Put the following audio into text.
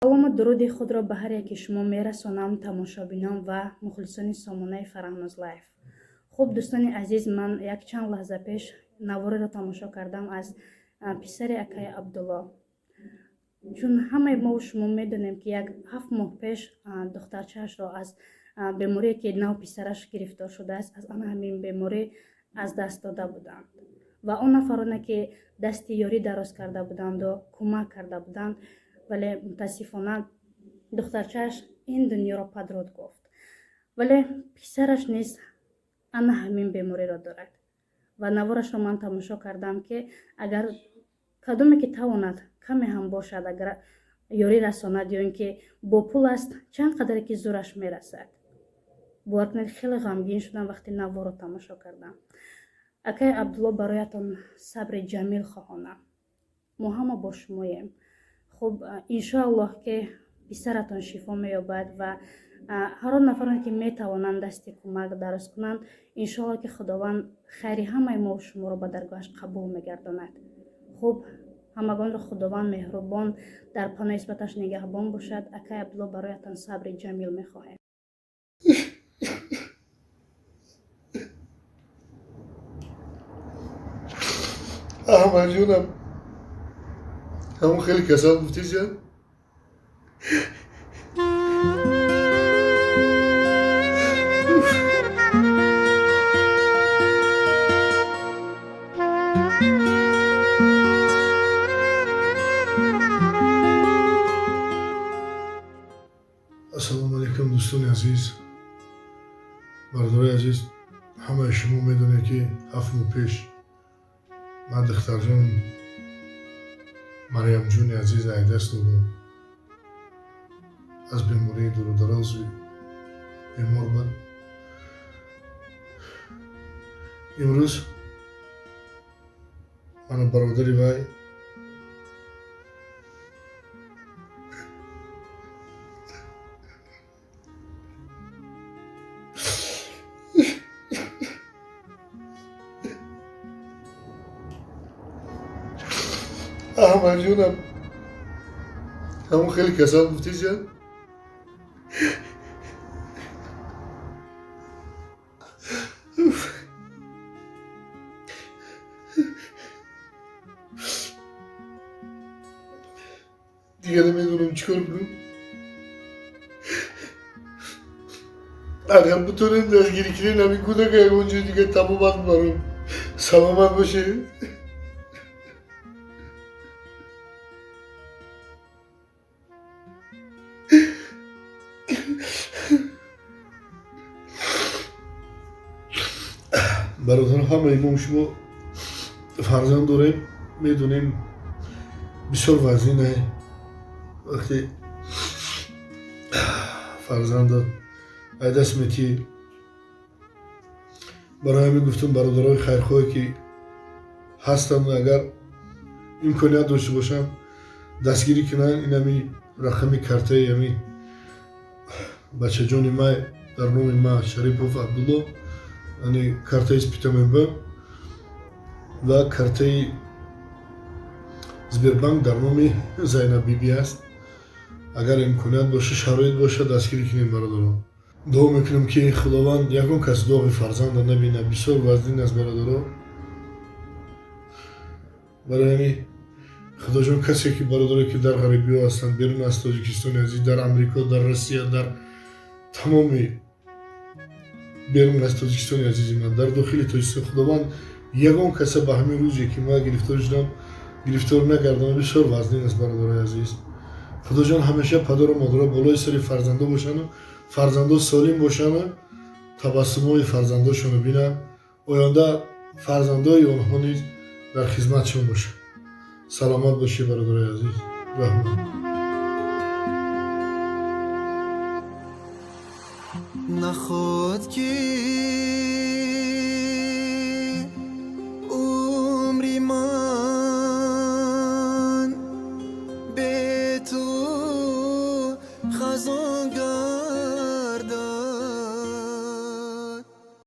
Салому дуруди худро ба ҳар яки шумо мерасонам, тамошобинон ва мухлисони сомонаи Фараҳноз Лайф. Хуб, дӯстони азиз, ман якчанд лаҳза пеш навореро тамошо кардам аз писари акаи Абдулло. Чун ҳамаи мову шумо медонем, ки як 7 моҳ пеш духтарчаашро аз беморие, ки нав писараш гирифтор шудааст, аз ана ҳамин беморӣ аз даст дода буданд ва он нафароне, ки дасти ёрӣ дароз карда буданду кӯмак карда буданд, вале мутаассифона духтарчааш ин дунёро падруд гуфт. Вале писараш низ ана ҳамин бемориро дорад ва наворашро ман тамошо кардам, ки агар кадоме ки тавонад, каме ҳам бошад, агар ёрӣ расонад ё ин ки бо пул аст, чанд қадаре ки зӯраш мерасад. Бовар кунед, хеле ғамгин шудам, вақте наворро тамошо кардам. Акаи Абдулло, бароятон сабри ҷамил хоҳонам, мо ҳама бо шумоем. Хуб, иншоаллоҳ, ки писаратон шифо меёбад ва ҳар он нафароне, ки метавонанд дасти кӯмак дароз кунанд, иншоаллоҳ, ки Худованд хайри ҳамаи мо шуморо ба даргоҳаш қабул мегардонад. Хуб, ҳамагонро Худованд меҳрубон дар паноҳи исматаш нигаҳбон бошад. Акаи Абдулло, бароятон сабри ҷамил мехоҳем. Аҳмад ҷонам, ҳамон хеле касал гуфтиҷан. Ассалому алайкум, дӯстони азиз, бародарои азиз. Ҳамаи шумо медонед, ки 7 моҳ пеш ман духтарҷон Марьямҷони азиз ай даст додам. Аз бемории дурударози бемор буд. Имрӯз мана бародари вай Аҳмад ҷонам, ҳамон хеле касал гуфтиҷан. Дига намедонам чӣ кор кунам. Агар битонем, дастгирӣ кунем, ҳамин кӯдака ягон ҷои дига табобат бибарам. Саломат бошед. Бародарон, ҳамаи мо шумо фарзанд дорем, медонем, бисёр вазнин вақте фарзандат ай даст метӣ. Барои ҳамин гуфтам, бародарои хайрхоҳе, ки ҳастанд, агар имконият дошта бошанд, дастгирӣ кунанд. Ин ҳами рақами картаи ҳами бачаҷони май дар номи ма Шарипов Абдулло, яъне картаи Спитаменб ва картаи Сбербанк дар номи Зайнаббибӣ аст. Агар имконият боша, шароит боша, дастгирӣ кунем, бародарон. Дуо мекунем, ки Худованд ягон кас доғи фарзанда набинад. Бисёр вазнин аст, бародаро. Барои ҳамин, Худоҷон, касе ки бародаре, ки дар ғарибиҳо ҳастанд, берун аз Тоҷикистони азиз, дар Амрико, дар Россия, дар тамоми берун аз Тоҷикистони азизи ман, дар дохили Тоҷикистон, Худованд ягон каса ба ҳамин рӯзе, ки ман гирифтор шудам, гирифтор нагардонад. Бисёр вазнин аст, бародарои азиз. Худоҷон, ҳамеша падару модаро болои сари фарзандо бошанду фарзандо солим бошанду табассумҳои фарзандошонро бинанд, оянда фарзандои онҳо низ дар хизматшон бошанд. Саломат бошед, бародарои азиз, раҳмат. Наход ки